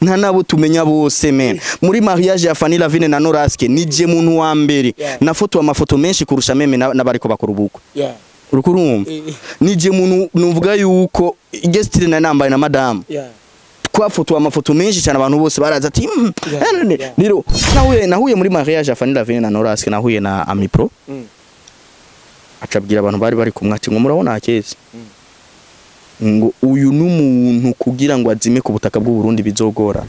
Nta nabo tumenya bose, men. Muri mariage ya Fanny Lavine na Noraske, nije muntu wa mbere nafoto amafoto menshi kurusha même n'abariko bakora ubukwe. Uriko urumva? Nije muntu nuvuga yuko gestire na nambaye na madame, twafotowe amafoto menshi cyane, abantu bose baraza ati Rero nahuye muri mariage ya Fanny Lavine na Noraske, nahuye na Amipro, acabwira abantu bari kumwe ati: "Ngo murabona Akeza, ngo uyu n'umuntu kugira ngo azime ku butaka bw'u Burundi bizogora."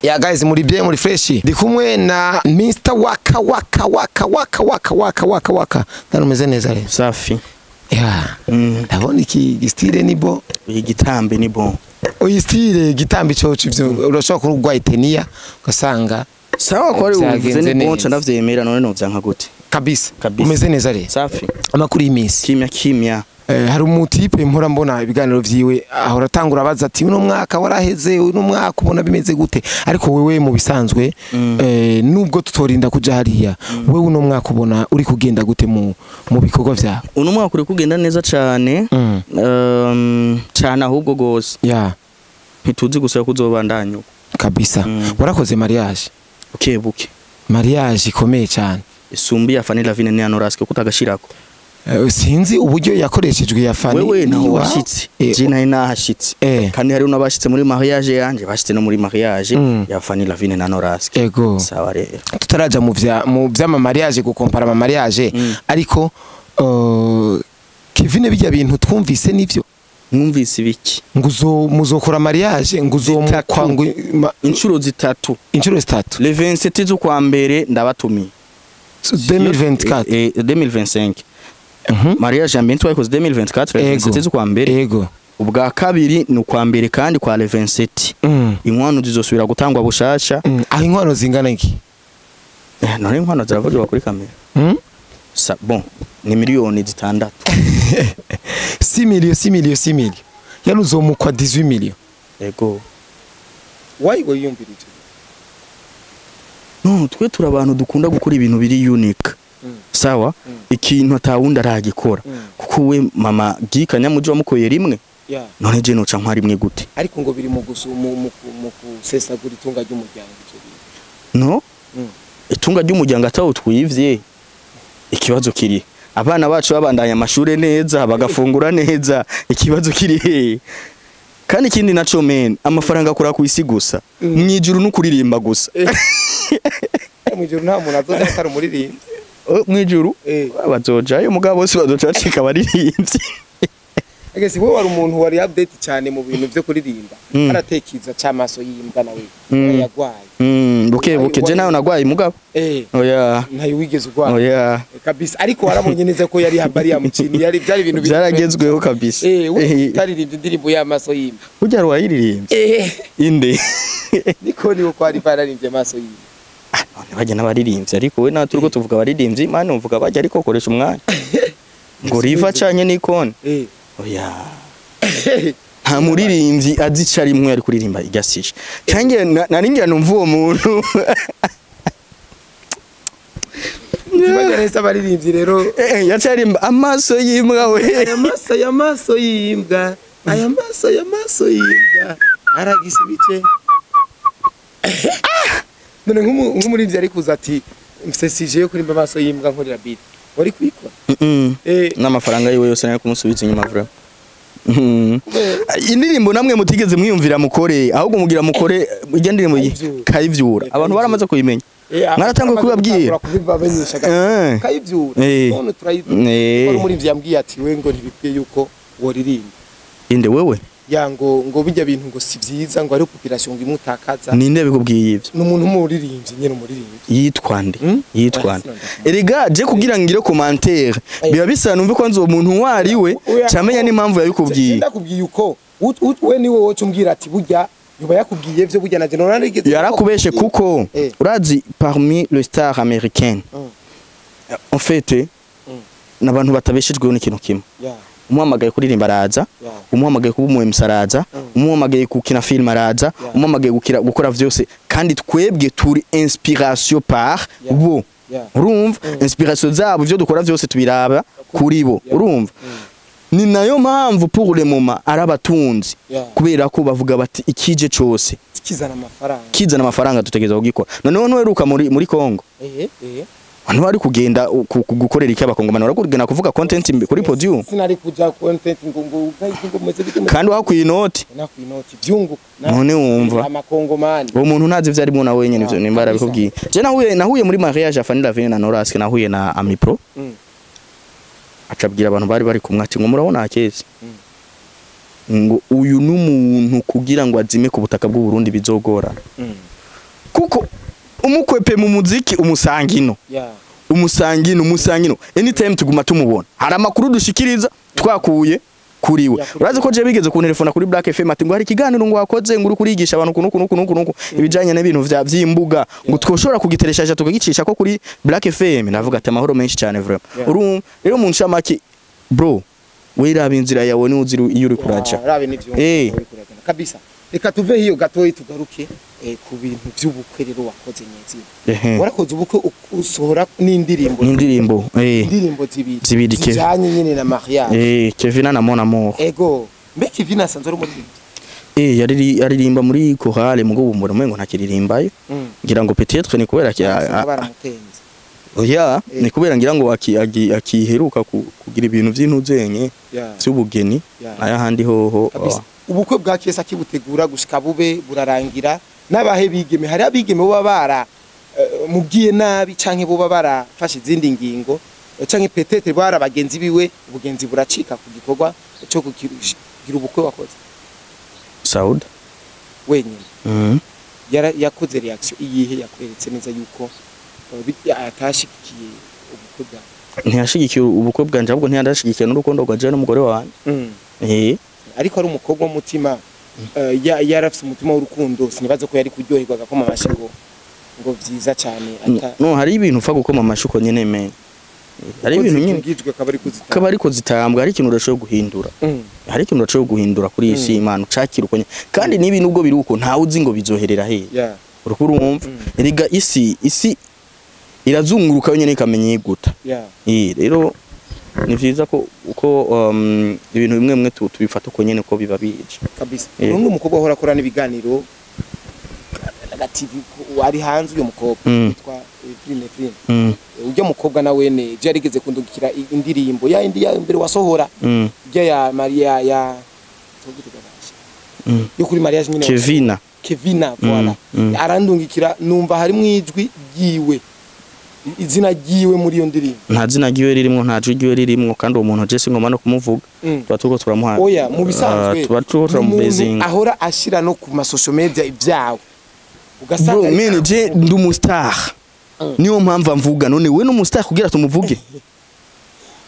Ya guys, muri bien, muri fresh. Ndi kumwe na Mr Waka Waka Waka Waka Waka Waka Waka Waka. Ndarumeze neza rero. Safi. Ya. Ndabona iki gistyle ni bo. Igitambe ni bon. Oyi, style gitambi cyo ivyo urashobora kurugwa itenia ugasanga. Sawa, ko ari Vyagenze uvuze ni bon. neza. Ndavyemera, none no vyanka gute? Kabisa. Kabisa. Umeze neza rero. Safi. Amakuru y'iminsi? Kimya kimya. Hari umutipe mpora mbona ibiganiro vyiwe, ahora atangura abaza ati: "Uno mwaka waraheze, uno mwaka ubona bimeze gute?" Ariko wewe mu bisanzwe, nubwo tutorinda kuja hariya, wewe uno mwaka ubona uri kugenda gute mu bikorwa vyawe? Uno mwaka uri kugenda neza cyane. Cyane ahubwo gose. Ntituzi gusa ko uzobandanya uko. Kabisa. Warakoze mariage. Buke buke. Mariage ikomeye cyane. Isumbi ya Fanny Lavine ni Anoraske kutagashirako. Sinzi uburyo yakoreshejwe ya Fanny. Wewe naho niwa- washitse, je nayo nahashitse. Kandi hariho n'abashitse muri mariage yanje, bashitse no muri mariage ya Fanny Lavine na Noraske. Sawa rero. Tutaraja mu vy'ama mariage, gukompara ama mariage, ariko Kevin, bijya bintu twumvise nivyo? Mwumvise ibiki? Ngo muzokora mariage, ngo uzomukwa ngo Inshuro zitatu. Inshuro zitatu. Le 27 z'ukwa mbere ndabatumiye. 2024? 2025. Mariage ya mbere twayikoze 2024, le 27 z'ukwa mbere. Ubwa kabiri ni ukwa mbere kandi kwa le 27. Inkwano zizosubira gutangwa bushasha. Aho inkwano zingana iki? None inkwano ziravugirwa kuri kamera? Sa bon, ni miliyoni 6. 6 millions, 6 millions, 6 millions, yani uzomukwa 18 millions. Yego. Wayi wiyumvirije? No, twe turi abantu dukunda gukora ibintu biri unique. Sawa, ikintu atawundi aragikora, kuko we mama Gika nyamuji wamukoye rimwe, none je noca nkwa rimwe gute? Ariko ngo biri mu kusesagura itunga ry'umuryango ivyo bintu. No, itunga ry'umuryango atawo twivye, ikibazo kiri abana bacu babandanya amashure neza, bagafungura neza, ikibazo kiri he? Kandi ikindi naco, men, amafaranga akora ku isi gusa, mwijuru n'ukuririmba gusa. Mu ijuru nta muntu azoja atari umuririmbyi. Oh, mwijuru bazojayo, mugabo bose bazoca bacika abaririmbyi. Egesi wowe wari umuntu wari update cyane mu bintu byo kuririmba. Aratekiza cyamaso y'imbwa nawe yagwaye. Buke buke, je nawe nagwaye mugabo. Oya. Ntayo wigeze ugwara? Oya. Kabisa, ariko warabonye neza ko yari habari ya mukini, yari byari ibintu Byaragezweho kabisa. We utaririmbye indirimbo y'amaso y'imbwa. Burya wayiririmbye? Inde? Niko niwo ko ari bararimbye amaso y'imbwa. None bajya n'abaririmbyi, ariko we natwe turiko tuvuga abaririmbyi, mani uvuga bajya, ariko koresha umwanya ngo riva canye n'ikone. Oya, nta muririmbyi azi ico arimwe ari kuririmba igasisha cange naringira numva uwo muntu. Tubajya neza abaririmbyi rero. Yaciye aririmba amaso y'imbwa we. Aya maso, aya maso y'imbwa, aya maso, aya maso y'imbwa aragise ibice. None nk'umuririmbyi ari kuza ati: "Mfise sujet yo kuririmba amaso y'imbwa, nkorera beat," wari kuyikora? N'amafaranga yiwe yose nayo kumusubiza inyuma vraiment. Indirimbo namwe mutigeze mwiyumvira mukore, ahubwo mugira mukore ijya ndirimbo Kayivyura. Kayivyura, abantu baramaze kuyimenya. Mwaratanguye kubabwira. Kubibamenyesha. Kayivyura. None turayivyura. Umuririmbyi yambwiye ati: "We ngo ntibikwiye yuko woririmba." Inde wewe? Ya, ngo bijya bintu ngo si byiza, ngo ari population ngo imutakaza. Ninde bikubwiye ivyo? Ni umuntu w'umuririmbyi nyene, umuririmbyi. Yitwa nde? Yitwa nde? Oya. Erega je kugira ngire commentaire biba bisa numve ko nzi uwo muntu wari we, Oya. camenya n'impamvu yabikubwiye. Ndakubwiye uko we niwe woca umbwira ati burya yoba yakubwiye vyo, burya naje none narigeze. Yarakubeshe kuko urazi parmi le star américaine, en fait, n'abantu batabeshejweho n'ikintu kimwe. Umuhamagaye kuririmba araza, umuhamagaye kuba umu MC araza, umuhamagaye gukina film araza, umuhamagaye gukora vyose, kandi twebwe turi inspiration par bo. Urumva, inspiration zabo, ivyo dukora vyose tubiraba kuri bo. Urumva, ni nayo mpamvu pour le moment ari abatunzi, kubera ko bavuga bati ikije cose kizana amafaranga, kizana amafaranga dutegereza kugikora. Noneho ntuheruka muri Congo, abantu bari kugenda gukorera iki abakongomani, bari kugenda kuvuga content kuri podium. Sinari kuja content ngo meze bite, kandi wakwiye inoti. Nakwiye inoti byunguka. None wumva amakongomani uwo muntu ntazi ivyo arimo na wenyene, ivyo nimba arabikubwiye. Je nahuye muri mariage ya Fanny Lavine na Noraske, nahuye na Amipro. Acabwira abantu bari kumwe ati ngo murabona Akeza, ngo uyu n'umuntu kugira ngo azime ku butaka bw'u Burundi bizogora, kuko umukwepe mu muziki umusangino, umusangino anytime tuguma tumubona, hari amakuru dushikiriza twakuye kuri we. Urazi ko je bigeze ku telefona kuri Black FM ati ngo hari ikiganiro ngo wakoze ngo uri kurigisha abantu kunuku ibijanye n'ibintu vya vy'imbuga, ngo twoshobora kugitereshaje tukagicisha ko kuri Black FM. Navuga ati amahoro menshi cyane vraiment. Urumva rero mu ncamake bro, wiraba inzira yawe ni uzira iyo uri kuraca. Rabe nivyo uri kuragana kabisa. Reka tuve hiyo gatoyi tugaruke ku bintu by'ubukwe rero wakoze nyezi. Warakoze ubukwe usohora n'indirimbo. Indirimbo zibiri zijanye nyene na mariage. Kevina na Mon Amour. Ego, mbe Kevina asanzwe ari muri yaririmba muri chorale mugo bumbura mwengo ntakiririmbayo. Ngira ngo peut-être ni kubera baramutenze. Oya, ni kubera ngira ngo akiheruka kugira ibintu vy'intuzenye by'ubugeni aya handi hoho. Ubukwe bwa Kesa kibutegura gushika bube burarangira n'abahe bigeme, hari abigeme bo bara mubwiye nabi canke bo barafashe izindi ngingo canke peut-être bara bagenzi biwe, ubugenzi buracika ku gikorwa cyo kugira ubukwe wakoze. Saud wenyine yakoze reaction iyihe yakweretse neza yuko atashigikiye ubukwe bwawe? Ntiyashigikiye ubukwe bwanje, ahubwo ntiyandashigikiye n'urukundo rwa jewe n'umugore wanje. Ariko ari umukobwa w'umutima, yarafise umutima w'urukundo, sinibaza ko yari kuryoherwa agakoma amashi ngo vyiza cyane. No, hari ibintu upfa gukoma amashi uko nyene men, hari ibintu nyine kaba ariko zitambwa, hari ikintu udashoboye guhindura, hari ikintu udashoboye guhindura kuri iyi si Imana ucakira uko nyene, kandi nibi nubwo biri uko ntawe uzi ngo bizoherera hehe. Uriko urumva erega isi irazunguruka yonyene ikamenya iguta. Rero ni vyiza ko uko ibintu bimwe bimwe tubifata uko nyene ko biba bije kabisa. Uno mukobwa ahora akora n'ibiganiro na TV ari hanze, uyo mukobwa yitwa Evelyn. Ujya mukobwa na wene je yarigeze kundungikira indirimbo ya indi ya mbere wasohora ijya ya Maria ya yo kuri mariage nyine Kevina voilà. Arandungikira numva hari mwijwi ryiwe, izina ryiwe muri iyo ndirimbo. Nta zina ryiwe ririmo, nta jwi ryiwe ririmo, kandi uwo muntu je singoma no kumuvuga. Tuba turiko turamuha. Oya, mu bisanzwe tuba turiko turamubezinga. Ahora ashira no ku ma social media ibyawe. Ugasanga bro, mene je ndi umu star. Niyo mpamvu mvuga none we n'umu star kugira tumuvuge.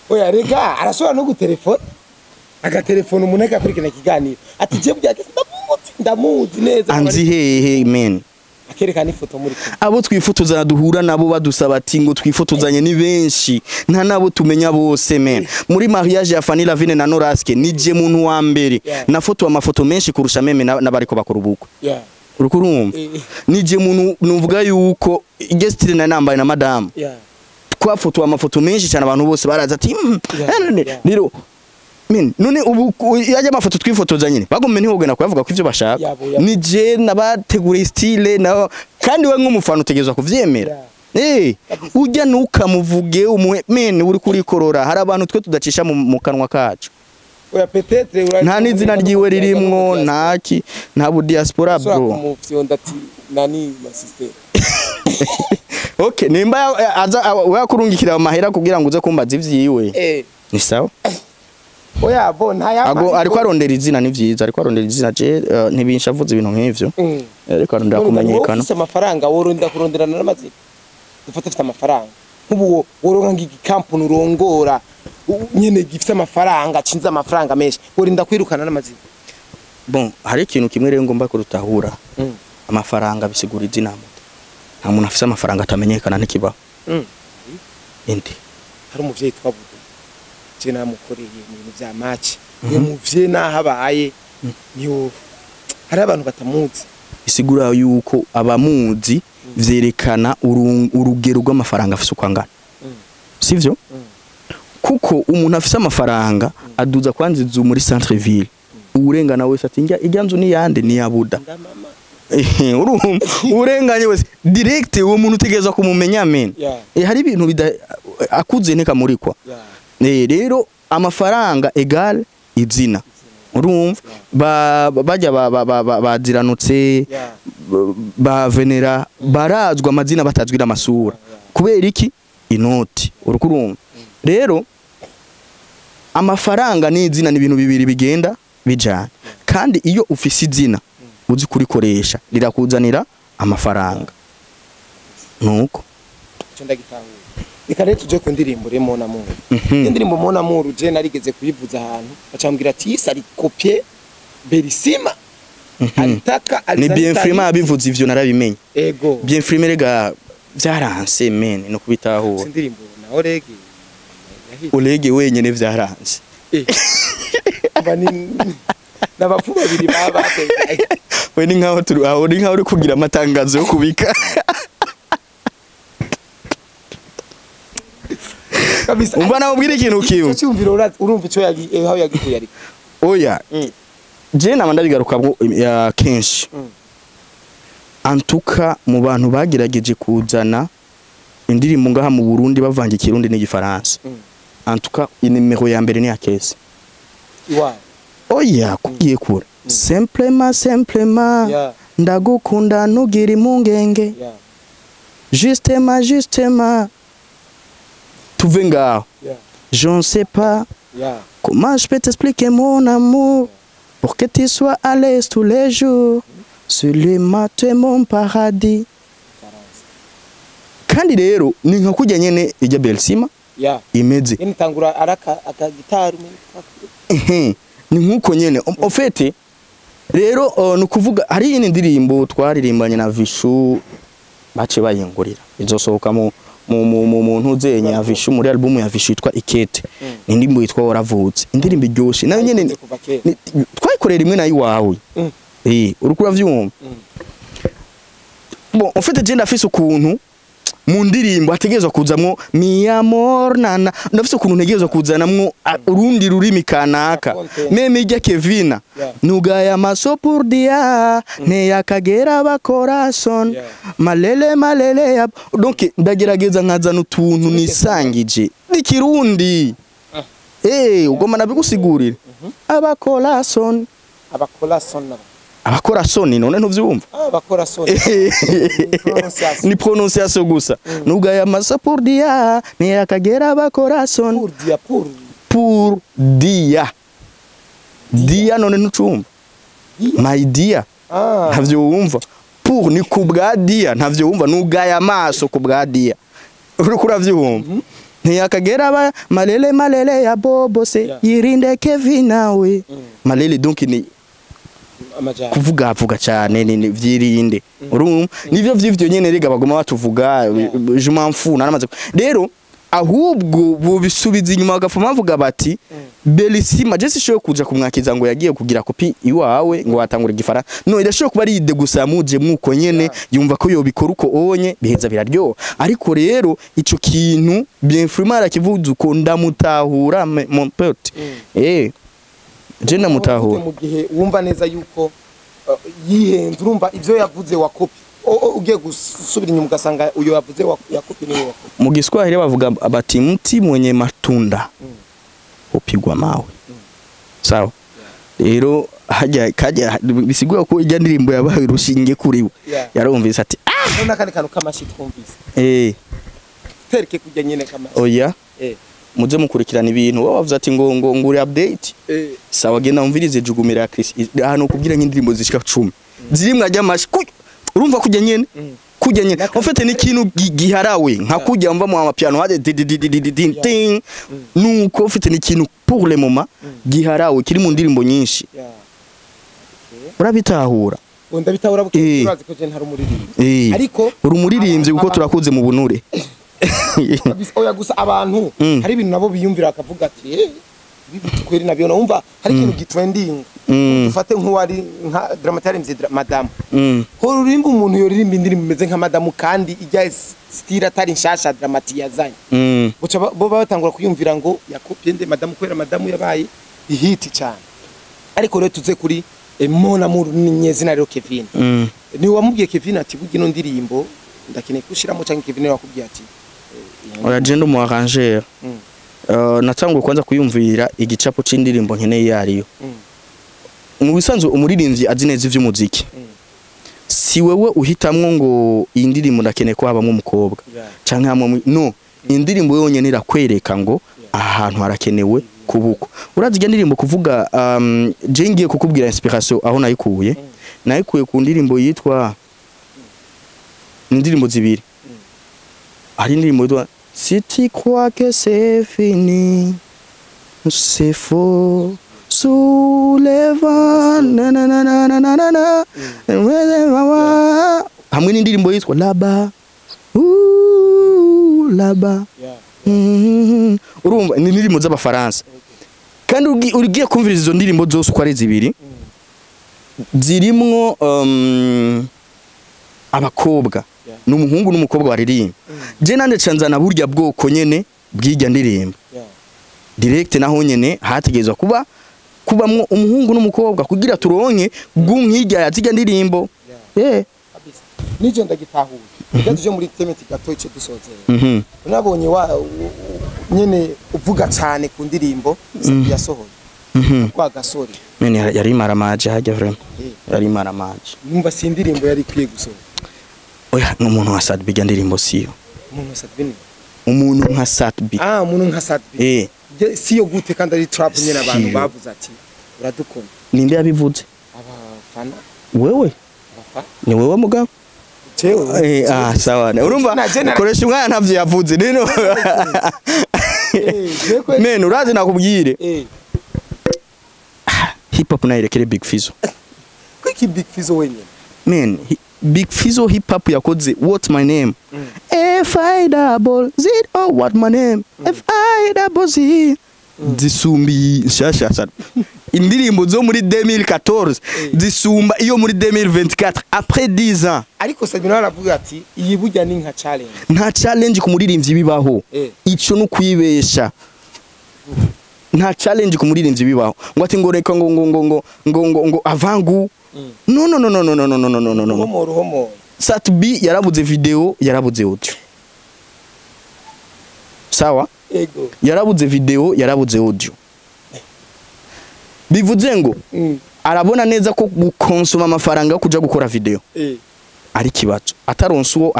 Oya rega arashobora no gutelefona. Agatelefona umuntu agakurikirana ikiganiro. Ati je byake ndamuzi neza. Anzi hehe men. Akerekana ifoto muri kumwe. Abo twifotozana duhura nabo badusaba ati ngo twifotozanye ni benshi, nta nabo tumenya bose men. Muri mariage ya Fanny Lavine na Noraske nije muntu wa mbere nafotowe amafoto menshi kurusha meme n'abariko bakora ubukwe. Uriko urumva, nije muntu numvuga yuko gestire na nambaye na madame. Twafotowe amafoto menshi cyane, abantu bose baraza ati rero men none ubu yajya amafoto twifotoza nyine bagombe ntihogena kuyavuga ko ivyo bashaka. Ni je nabateguriye style na kandi we nk'umufana utegezwa kuvyemera. Ujya nukamuvuge umuhe men uri kurikorora, hari abantu twe tudacisha mu kanwa kacu. Oya peut-être nta n'izina ryiwe ririmwo, ntaki nta bu diaspora bro. Nani ma sister. Okay, nimba aza wakurungikira amahera kugira ngo uze kumbaza ivyiwe. Ni sawa. Oya bo ntaya ariko arondera izina ni vyiza, ariko arondera izina je ntibinshavuze ibintu nk'ivyo. Ariko arondera kumenyekana. Ufise amafaranga woronda kuronderana n'amazina. Dufate ufite amafaranga. Nkubu woronka ng'ikampuni urongora nyene gifite amafaranga, cinze amafaranga menshi, worinda kwirukana n'amazina. Bon, hari ikintu kimwe rero ngomba kurutahura. Amafaranga bisigura izina muto. Nta muntu afise amafaranga atamenyekana ntikibaho. Indi. Hari umuvyeyi twavuze. Je namukoreye mu bintu vya match uwo muvye nahabaye niyo hari abantu batamuzi. Isigura yuko abamuzi vyerekana urugero rw'amafaranga afise uko angana, sivyo? Kuko umuntu afise amafaranga aduza kwanza inzu muri centre ville, uwurengana wese ati njya ijya nzu ni yande, ni ya Buda. Ndamama. Urumva urenganye wese direct uwo muntu utegerezwa kumumenya men. Hari ibintu bida akuze ntikamurikwa. Rero amafaranga égal izina, urumva bajya baziranutse ba venera barazwa amazina batazwi n'amasura. Kubera iki? Inoti. Urukurumva rero amafaranga n'izina ni ibintu bibiri bigenda bijana, kandi iyo ufise izina uzi kurikoresha rirakuzanira amafaranga. Nuko Ico ndagitahura. Reka rero tuje ku ndirimbo re Mon Amour. Indirimbo Mon Amour je narigeze kuyivuza ahantu bacambwira ati isa ari copie Berisima alitaka. Ni Bienfrima abivuze ivyo, narabimenye. Ego. Bienfrima rega vyaranse men no kubitahura. Indirimbo na Orege yahita. Olege wenyene vyaranse. Aba ni n'abapfu babiri baba bateye. We ni nkaho turi aho, ni nkaho uri kugira amatangazo yo kubika. Kabisa. Umva nawe ubwira ikintu Ico kimwe. cyumviro urumva ico yagi aho yagikuye ariko. Oya, je nama ndabigarukamo ya kenshi. Antuka mu bantu bagerageje kuzana indirimbo ngaha mu Burundi bavanga ikirundi n'igifaransa, antuka inimero ya mbere ni Akese. Iwa. Oya, kugiye kure, simplement simplement, ndagukunda ntugira impungenge, justement justement, tuve ngaho, je ne sais pas comment je peux t'expliquer mon amour pour que tu sois à l'aise tous les jours. Seulement tu es mon paradis. Faransa. Kandi rero ni nka kujya nyene ijya Belsima imeze. Yene tangura araka akagitari. Ehe, ni nkuko nyene. En fait rero ni ukuvuga hari iyindi ndirimbo twaririmbanye na Vishu bace bayingurira, izosohoka mu ntuzenye ya Vishu, muri album ya Vishu yitwa Ikete. Ni indirimbo yitwa Waravutse, indirimbo iryoshe nayo nyene Kuva kera. Twayikorera rimwe nayo iwawe. Uriko uravyumva? Bon, en fait je ndafise ukuntu mu ndirimbo hategerezwa kuzamwo mi amor nana, ndafise ukuntu ntegerezwa kuzanamwo urundi rurimi kanaka. Content. Même ijya Kevina, nugaya maso pour dia ne yakagera bakorason, malele malele ya. Donc ndagerageza nkazana utuntu nisangije n'ikirundi. Ugomba nabigusigurira abakorason. Abakora son nabo. Abakora soni, none ntuvyumva? Ah, abakora son. Prononciation. Ni prononciation gusa. Nugaya maso pour dia ne yakagera bakorason. Pour dia pour. Pour dia dia, none ntucumva? Dia. My dear. Ah. Ntavyo wumva? Pour ni kubwa dia, ntavyo wumva? Nugaya amaso kubwa dia, uriko uravyumva? Ntiyakagera ba malele malele ya bobo se, yirinde Kevin we malele. Donc ni Amajambo. Kuvuga vuga cyane ni vyirinde, urumva? Nivyo vyivyo nyene rega bagoma batuvuga, je m'en fous, naramaze rero ahubwo bubisubiza inyuma bagapfuma bavuga bati Belisima je sishoboye kuja kumwakiza ngo yagiye kugira kopi iwawe ngo watangura igifaransa. No irashoboye kuba ari idée gusa muje mwuko nyene, yumva ko yobikora uko onye biheza biraryoha. Ariko rero ico kintu Bienfrima arakivuze uko, ndamutahura mon pote. Je ndamutahura. Mu gihe wumva neza yuko yihenze, urumva ivyo yavuze wa kopi, ugiye gusubira inyuma ugasanga uyo yavuze ya kopi niwe wa kopi. Mu Giswahili bavuga bati mti mwenye matunda upigwa mawe. Sawa, rero hajya kajya bisigura ko ijya ndirimbo yabaye urushinge kuri we. Yarumvise ati ah. Hariho n'akandi kantu k'amashi twumvise. Tereke kujya nyene k'amashi. Oya, muze mukurikirana ibintu. Wowe wavuze ati ngo uri update. Sawa, genda umvirize Jugumira ya Chris, ahantu kubwira nk'indirimbo zishika 10 zirimwe ajya amashi. Urumva kujya nyene, kujya nyene, en fait ni ikintu giharawe nka kujya mva mu amapiano haje di di di di di di di ting. Nuko ufite ni ikintu pour le moment giharawe kiri mu ndirimbo nyinshi. Urabitahura? Ngo ndabitahura buke. Urazi ko je ntari umuririmbyi. Ariko uri umuririmbyi kuko turakuze mu bunure. Oya, gusa abantu hari ibintu nabo biyumvira bakavuga ati ibi kweri nabyo numva hari ikintu gitrending. Dufate nk'uwari nka Drama-T mze Madamu. Hora urimba umuntu yoririmba indirimbo imeze nka Madamu kandi ijya style atari nshasha Drama-T yazanye. Buca bo batangura kwiyumvira ngo yakopye nde Madamu, kubera Madamu yabaye ihiti cyane. Ariko rero tuze kuri Mon Amour nyezina rero Kevin. Ni wamubwiye Kevin ati burya ino ndirimbo ndakeneye kushiramo, cyangwa Kevin wakubwiye ati Oya, je ndi umu arrangeur. Natanguye kwanza kuyumvira igicapo c'indirimbo nkeneye iyo ariyo. Mu bisanzwe umuririmbyi azi neza ivy'umuziki, si wewe uhitamwo ngo iyi ndirimbo ndakeneye ko habamwo umukobwa canke hamwe, no indirimbo yonyene irakwereka ngo aha hantu harakenewe kubukwa. Urazi irya ndirimbo kuvuga, je ngiye kukubwira inspiration aho nayikuye. Nayikuye ku ndirimbo yitwa, ni indirimbo zibiri. Hari indirimbo yitwa "Si tu crois que c'est fini, c'est faux, sous les vents na na na na na na na na", hamwe n'indirimbo yitwa "Là-bas, ouh, là-bas". Urumva ni indirimbo z'Abafaransa, kandi ugiye kumviriza izo ndirimbo zose uko ari zibiri, zirimwo abakobwa, ni umuhungu n'umukobwa baririmba. Je nande canzana burya bwoko nyene bw'irya ndirimbo direct, naho nyene hategerezwa kuba kubamwo umuhungu n'umukobwa kugira turonke bw'unkirya ya zirya ndirimbo. Kabisa, nije ndagitahuye. Reka tuje muri thème gato ico dusozera. Nabonye wa nyene uvuga cyane ku ndirimbo yasohoye kwa gasore. Mene yari maramaje hajya vraiment. Yari maramaje. Numva si indirimbo yari ikwiye gusohoka. Oya, n'umuntu wa Sat-B irya ndirimbo siyo. Umuntu wa Sat-B ni Umuntu nka Sat-B. Ah, umuntu nka Sat-B. Siyo gute kandi ari trap nyene abantu Siyo. bavuze ati uradukoma. Ninde yabivuze? Abafana. Wewe? Abafana. Ni wewe mugabo. Jewe. Ah, sawa, urumva koresha umwana ntavyo yavuze rero. Jewe Men, urazi nakubwire, hip hop nayirekere Big Fizzo. Kuki Big Fizzo wenyine? Man, Big Fizzo hip hop yakoze "What My Name", F I double Z O, "What My Name", F I double Z, zisumbi nshasha sana. Indirimbo zo muri 2014 zisumba iyo muri 2024 après 10 ans. Ariko Sabina aravuga ati iyi burya ni nka challenge. Nta challenge ku muririmbyi bibaho. Ico no kwibesha, nta challenge ku muririmbyi bibaho ngo ati ngo reka ngo avangu. No, no, no, no, no, no, no, no, no, no, no. Ruhomoro ruhomoro. Sat B yarabuze video, yarabuze audio, sawa? Ego. Yarabuze video, yarabuze audio, bivuze ngo arabona neza ko gukonsoma amafaranga yo kuja gukora video ari kibazo, ataronse uwo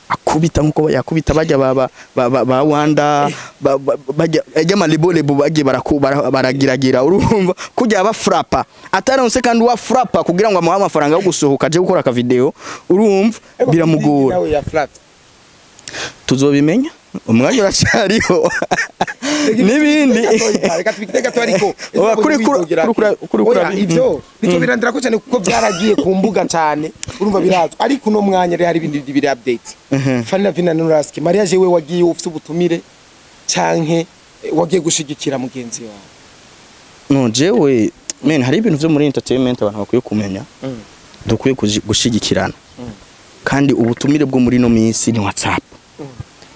akubita nkuko yakubita bajya ba Wanda bajya ajya amalebo bagiye baragiragira. Urumva kujya aba frappa, ataronse kandi uwa frappa kugira ngo amuhe amafaranga yo gusohoka aje gukora aka video, urumva biramugora. Nawe ya flat. Tuzobimenya, umwanya uracyariho n'ibindi. Reka tubikite gato ariko. Oya, kuri Oya, ivyo nicyo birandira ko cyane kuko byaragiye ku mbuga cyane, urumva birazwi. Ariko uno mwanya rero hari ibindi biri update. Fanny Lavina Nuraski mariage, we wagiye ufite ubutumire canke wagiye gushigikira mugenzi wawe? No, jewe men, hari ibintu vyo muri entertainment abantu bakwiye kumenya, dukwiye gushigikirana, kandi ubutumire bwo muri no minsi ni WhatsApp.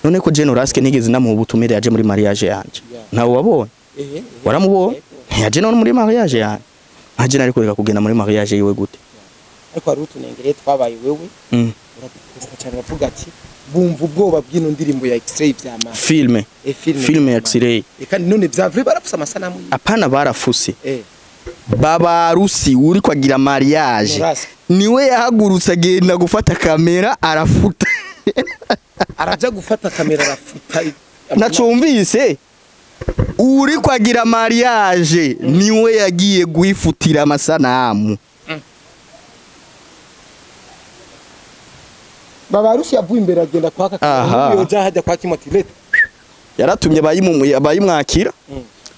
None ko Jeno Raske nigeze namuha ubutumire yaje muri mariage yanje? Ntawe wabonye? Ehe. Waramubonye? Ntiyaje none muri mariage yanje. Nkaje nari kureka kugenda muri mariage yiwe gute? Ariko hari utunengere twabaye, wewe uraduposta cyane, uravuga ati bumva ubwoba bw'ino ndirimbo ya X-ray vyama Filme. Filme. Filme ya X-ray. Kandi none vya vrai barafuse amasanamu yiwe? Apana, barafuse. Babarusi uri kwagira mariage Norasi. niwe yahagurutse agenda gufata kamera arafuta. Araja gufata kamera arafuta. Nacumvise uri kwagira mariage niwe yagiye guifutira amasanamu. Babarusi yavuye imbere agenda kwaka Aha. yoja hajya kwa kimwe ati leta. Yaratumye abayimwakira,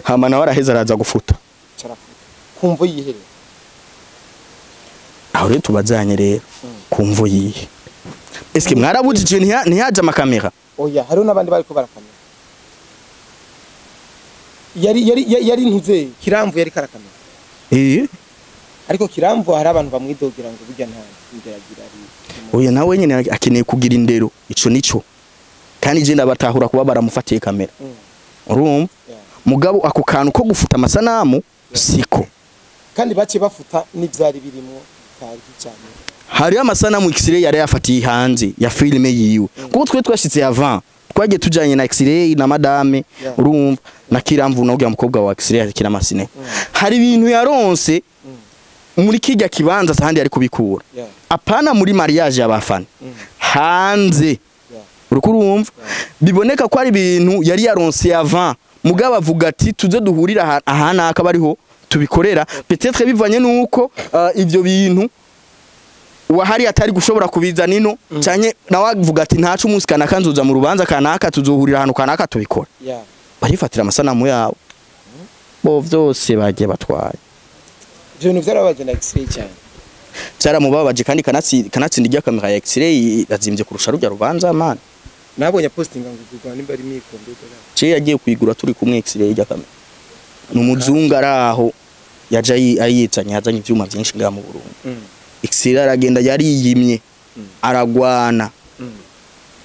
hama nawe araheza araza gufuta. Carafuta kumvo yiherera. Aho rero tubazanye rero kumvo yihe? Eske mwarabujije ntihaje amakamera? Oya, hariho n'abandi bariko barakamera. Yari ntuze Kiramvu yari karakamera. Ariko Kiramvu hari abantu bamwidogera ngo burya nta nderagira ari. Oya, nawe nyene akeneye kugira indero, ico nico. Kandi je ndabatahura kuba baramufatiye kamera. Urumva? Mugabo ako kantu ko gufuta amasanamu siko. Kandi bace bafuta n'ivyari birimo bitari cyane. Hari amasanamu X-ray yari yafatiye hanze ya filme yiwe. Kuko twe twashitse avant, twagiye tujanye na X-ray na madame, urumva, na Kiramvu na ujya mukobwa wa X-ray akina amasine. Hari ibintu yaronse muri kijya kibanza sahandi yari kubikura. Apana muri mariage y'abafana. Hanze. Urumva? Biboneka ko ari ibintu yari yaronse avant. Mugabo avuga ati tuze duhurira aha naka bariho tubikorera, peut-être bivanye nuko ivyo bintu wahari atari gushobora kubiza nino, cyane nawe avuga ati ntacu umunsi kanaka nzoza mu rubanza kanaka, tuzohurira ahantu kanaka tubikora. Barifatira amasanamu yabo. Bo vyose bagiye batwaye. Ivyo bintu vyarababaje na X-ray cyane. Byaramubabaje kandi kanatsinda irya kamera ya X-ray irazimbye kurusha rujya rubanza man. Nabonye postinga ngo kugwa nimba ari mikombe dollar. Ce yagiye kuyigura turi kumwe X-ray irya kamera. Numuzungu araho yaje ayitsanye yazanye ivyuma byinshi ngaha mu Burundi. X-ray aragenda yariyimye, aragwana,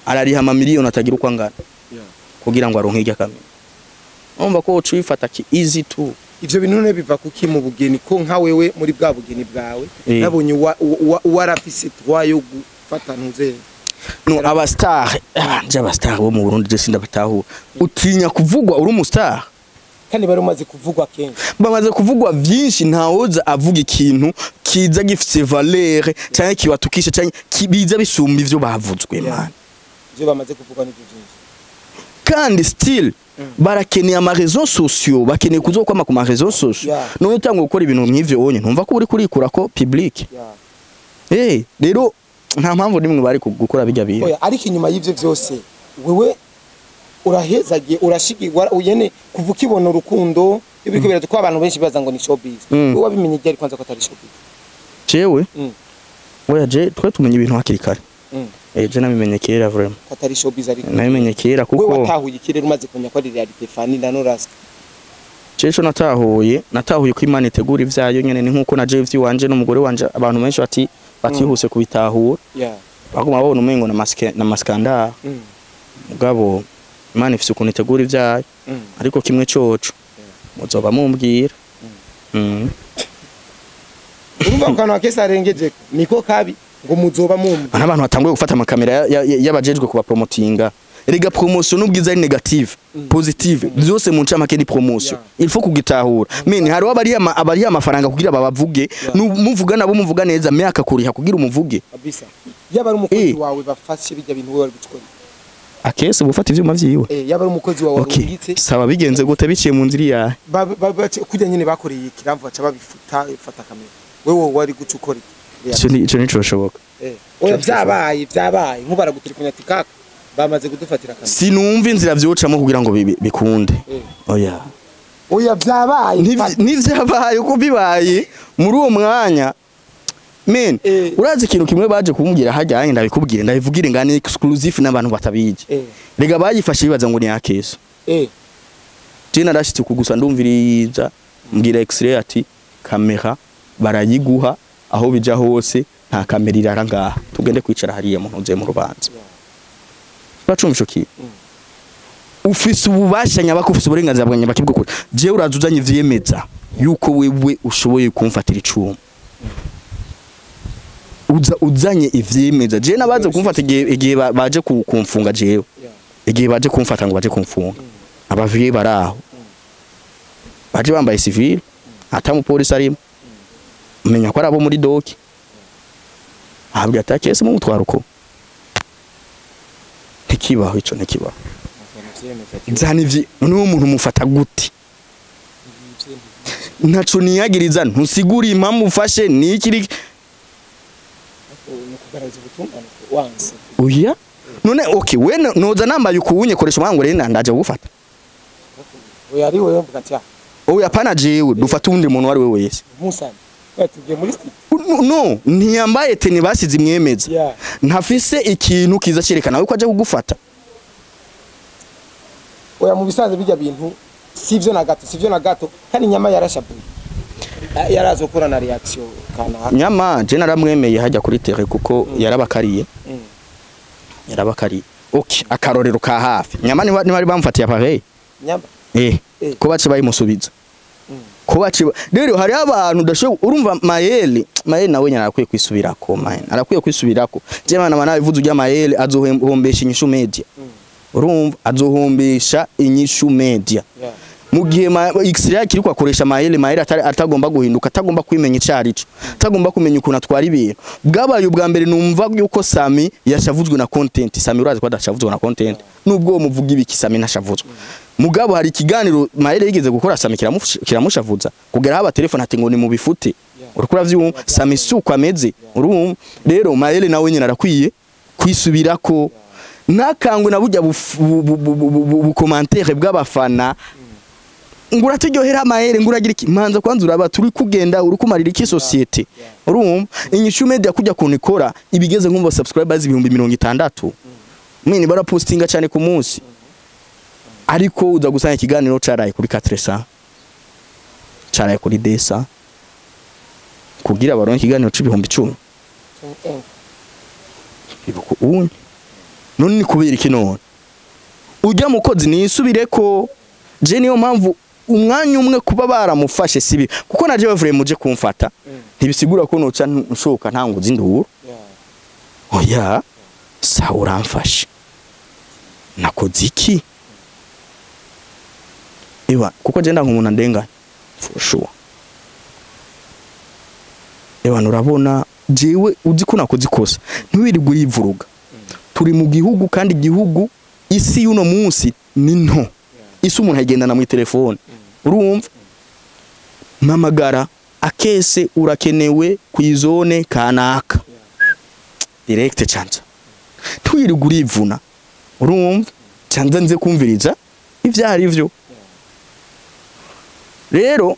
arariha amamiliyoni atagira uko angana kugira ngo aronke irya kamera. Urumva ko uca uyifata ki easy too. Ivyo bintu none biva kuki mu bugeni ko nka wewe muri bwa bugeni bwawe nabonye warafise droit yo gufata ntuze. No, aba star, abanje aba star bo mu Burundi je sindabatahura. Utinya kuvugwa uri umu star? Kandi bari umaze kuvugwa kenshi. Bamaze kuvugwa vyinshi, ntawoza avuga ikintu kiza gifise valeur canke kibatukisha canke kibiza bisumba ivyo bavuzwe man. Ivyo bamaze kuvugwa n'ivyo byinshi. Kandi still barakeneye ama réseaux sociaux, bakeneye kuzokwama ku ma réseaux sociaux. None utangwe gukora ibintu nk'ivyo onye ntumva ko uri kurikura ko public. Rero nta mpamvu nimwe bari gukora bijya bintu. Oya, ariko inyuma y'ivyo vyose wewe urahezagiye urashigirwa uyene kuva ukibona urukundo ibiko biraje ko abantu benshi baza ngo ni showbiz. Wewe wabimenye ryari kwanza ko atari showbiz? Jewe? Oya, je twe tumenye ibintu hakiri kare. Je nabimenye kera vraiment. Atari showbiz ariko. Nabimenye kera kuko wewe watahuye ikirere umaze kumenya ko ari reality Fanny na Norask. Jewe natahuye ko Imana itegura ivyayo nyene, ni nkuko na Jewe wanje n'umugore wanje abantu benshi bati batihuse kubitahura. Baguma babona umengo na maske na maskanda. Mugabo Imana ifise ukuntu itegura ivyayo. Ariko kimwe coco muzoba mumbwira. Urumva kanwa kesa arengeje niko kabi ngo muzoba mumbwira. Abantu batanguye gufata amakamera y'abajejwe kuba promotinga. Erega promotion n'ubwiza ari negative, positive, byose mu ncamake ni promotion. Il faut kugitahura. Men hari abari amafaranga kugira babavuge, muvuga nabo muvuga neza myaka kuriha kugira umuvuge. Kabisa. Yaba ari umukozi wawe bafashe bijya bintu wewe wari gucikora. Akese gufata ivyuma vyiwe. Yaba ari umukozi wawe warungitse. Saba bigenze gute biciye mu nzira yawe? Kujya nyine bakoreye Kiramvu baca babifuta ifata kamera. Wewe wari gucukora. Ico nico bishoboka. Oya byabaye nkubara gutelefona ati kaka bamaze kudufatira kamera. Sinumva inzira vyocamo kugira ngo bikunde. Oya. Oya byabaye. Nivyabaye uko bibaye muri uwo mwanya. Men, urazi ikintu kimwe baje kumbwira hajyanye ndabikubwire ndabivugire ngani exclusive n'abantu batabije. Rega bayifashe bibaza ngo ni akeso. Je narashitse kugusa ndumviriza mbwira X-ray ati kamera barayiguha aho bija hose nta kamera irara ngaha tugende kwicara hariya mu ntuze mu rubanza. Bacumvisho ki? Ufise ububasha nyabako ufise uburenganzira bwa nyabaki bwo kuri. Je urazuzanye vyemeza yuko wewe ushoboye kumfatira icuma. Uzanye ivyemeza. Je nabaze kumfata igihe baje kumfunga jewe. Igihe baje kumfata ngo baje kumfunga. Abaviye baraho. Baje bambaye civil, ata mu polisi arimo. Menya ko arabo muri doki. Ahabwa atakese mu mutwaruko. Ntikibaho ico ntikibaho. Nzani n'uwo muntu mufata gute? Ntaco niyagiriza ntusigura impamvu ufashe niki. Oya none okay we noza nambaye ukuwunye koresha umwango rero ndaje gufata. Oya ari wewe mvuga ati oya pana jewe dufata undi muntu wari wewe wese. Musani batugiye muri studio. No ntiyambaye teni basize imwemeza. Ntafise ikintu kiza cerekana yuko aje kugufata. Oya, mu bisanzwe bijya bintu sivyo na gato, sivyo na gato. Kandi Nyama yarashavuye, yarazo gukora na reaction kana. Nyama je naramwemeye hajya kuri terre kuko yarabakariye. Yarabakariye. Okay, akarorero ka hafi, Nyama niba bari bamufatiye appareil. Nyama. Eh. Eh. Ko bace bayimusubiza, ko bace rero hari abantu udashoboye. Urumva Mayeli, Mayeli nawe nyine arakwiye kwisubirako. Mayeli arakwiye kwisubirako. Je mana mana bivuze ujya Mayeli azohombesha Inyishu Media. Urumva, azohombesha Inyishu Media. Mu gihe X-ray kiri kwakoresha Mayeli, Mayeli atari atagomba guhinduka, atagomba kwimenya icarico, atagomba kumenya ukuntu atwara ibintu. Bwabaye ubwa mbere numva yuko Sami yashavuzwe na content. Sami urazi ko adashavuzwe na content, nubwo muvuga ibiki, Sami ntashavuzwe. Mugabo hari ikiganiro Mayeli yigeze gukora Sami kiramushavuza kugera haba telefone ati ngo ni mubifute. Uriko uravyumva, Sami si uko ameze. Urumva rero Mayeli nawe nyine arakwiye kwisubirako, ntakangwe na burya bu commentaire bw'abafana ngo uraturyohera Mayele, ngo uragira iki. Manza kwanza uraba turi kugenda uri kumarira iki société. Urumva Inyishu Media kujya kuntu ikora ibigeze nkumva subscribers 60,000 mwene barapostinga cyane ku munsi, ariko uza gusanga ikiganiro caraye kuri 400, caraye kuri 200, kugira baronke ikiganiro c'10,000. Ibuko unye none ni kubera iki? None ujya mukozi nisubireko. Je niyo mpamvu umwanya umwe kuba baramufashe sibi, kuko naje bavuye muje kumfata ntibisigura ko noca nshoka ntanguza induru. Oya, sawa, uramfashe, nakoze iki? Ewa, kuko je ndanka umuntu andenganya for sure. Ewa, urabona jewe uzi ko nakoze ikosa, ntiwirirwe urivuruga. Turi mu gihugu, kandi igihugu isi y'uno munsi ni nto. Isi umuntu ayigendana mu telefone. Urumva, mpamagara akese urakenewe ku izone kanaka direct canza, twirirwa urivuna. Urumva, canza nze kumviriza ivyo ari vyo. Rero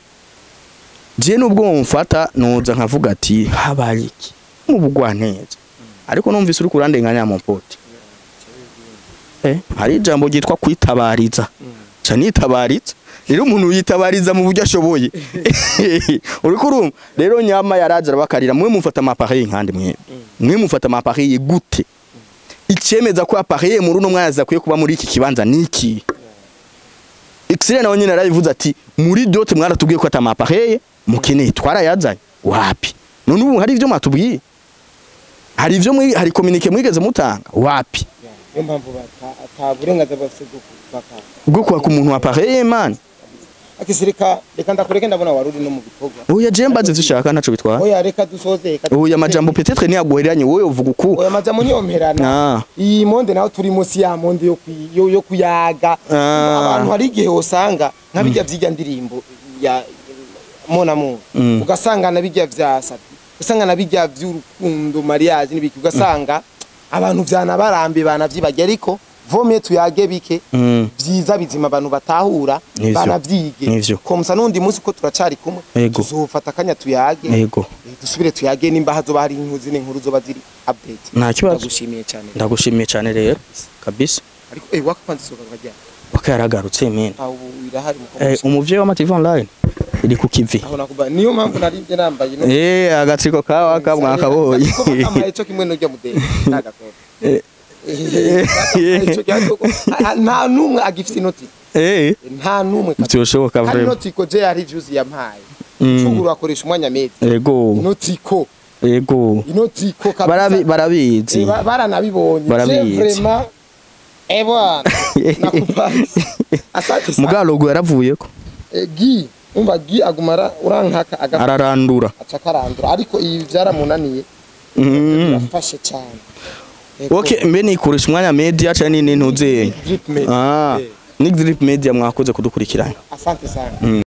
je nubwo mfata noza nkavuga ati habaye iki mu bugwaneza, ariko numvise uri kurandenganya mu pote. Hari ijambo ryitwa kwitabariza, ca nitabariza. Rero umuntu yitabariza mu buryo ashoboye. Uriko urumva rero Nyama yaraje arabakarira. Mwe mufata ama appareil nkandi, mwe mufata ama appareil gute? Icemeza ko appareil muri uno mwanya zakwiye kuba muri iki kibanza niki? X-ray nawe nyine yarabivuze ati muri dot mwaratubwiye ko atama appareil mukeneye, twarayazanye wapi? None ubu hari ivyo mwatubwiye? Hari ivyo hari communiqué mwigeze mutanga? Wapi. Niyo mpamvu ata burenganzira bafite bwo kubaka bwo kwaka umuntu appareil, man. Akisi, reka reka ndakureke, ndabona waruri no mu bikorwa. Oya, je mbaze ivyo ushaka, ntaco bitwara. Oya, reka dusoze, reka. Oya, amajambo peut-être niyaguheranye, wowe uvuga uku. Oya, amajambo niyo mperana. Iyi monde naho turi munsi ya monde yo kuyaga. Abantu hari igihe usanga nka bijya vyijya ndirimbo ya mona mu ugasanga na bijya vya sapi, usanga na bijya vy'urukundo, mariage n'ibiki, ugasanga abantu vyanabarambe banavyibagiye, ariko vomye tuyage bike vyiza bizima abantu batahura. Nivyo. Banavyige. Nivyo. Komsa n'undi munsi ko turacari kumwe, tuzofata akanya tuyage. Dusubire tuyage nimba hazoba hari inkuru zine, inkuru zoba ziri update. Nta kibazo. Ndagushimiye cyane. Ndagushimiye cyane rero kabisa. Ariko wakwanze soka kajya. Waka yaragarutse mene. Aho ubu irahari mu Umuvyeyi wa TV Online iri ku kivi. Aho nakuba niyo mpamvu naribye nambaye no Agatsiko ka Waka mwakabonye. Kamaye cyo kimwe n'urya mudende nagakora. Nta numwe agifite inoti. Nta numwe kabisa. Byoshoboka Hari vraiment. inoti ko je hari views yampaye. Cuguru akoresha umwanya meza. Inoti ko inoti ko kabisa. Barabizi. Baranabibonye. Barabizi. Je vraiment, bwana, nakupaye. Asante sana. Mugabo logo yaravuyeko. Gi umva gi agumara urankaka aga Ararandura. Aca karandura, ariko ibi byaramunaniye. Birafashe cyane. Ego. Okay, mbe nikoresha umwanya media cyane ni ntuze. Drip Media. Nick Drip Media, mwakoze kudukurikirana. Asante sana.